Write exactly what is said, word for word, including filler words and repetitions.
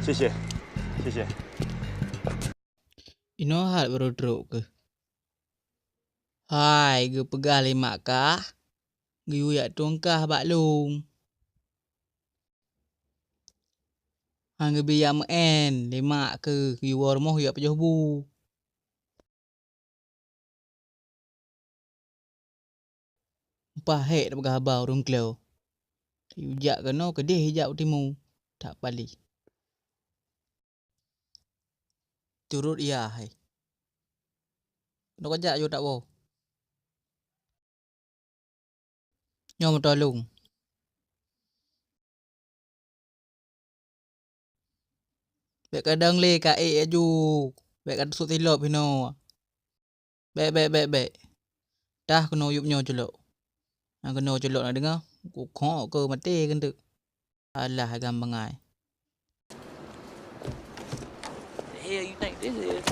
谢谢，谢谢。 Inoe hat barô trok keuh. Hai, geupeugah lé mak kah, geuyue jak tueng kah bak lông. Han geubri jak meu'en lé mak keuh, geuyue woe rumoh jak pajoh bu. Mupah hék tapeugah haba ureueng klo. Yue jak keunoe keudeh jak u timu, that pali. Turot ya hai. Keunoe kajak yue tak woe. Nyoe meuteulông. Bèk kadang lé ka ék aju. Bèk ka teusut silop hinoe. Bèk, bèk, bèk, bèk. Tah keunoe yup nyoe culok. Nyang keunoe culok na deungoe, kukhok keu maté keuneuk. Alah agam bangai. The hell you think this is?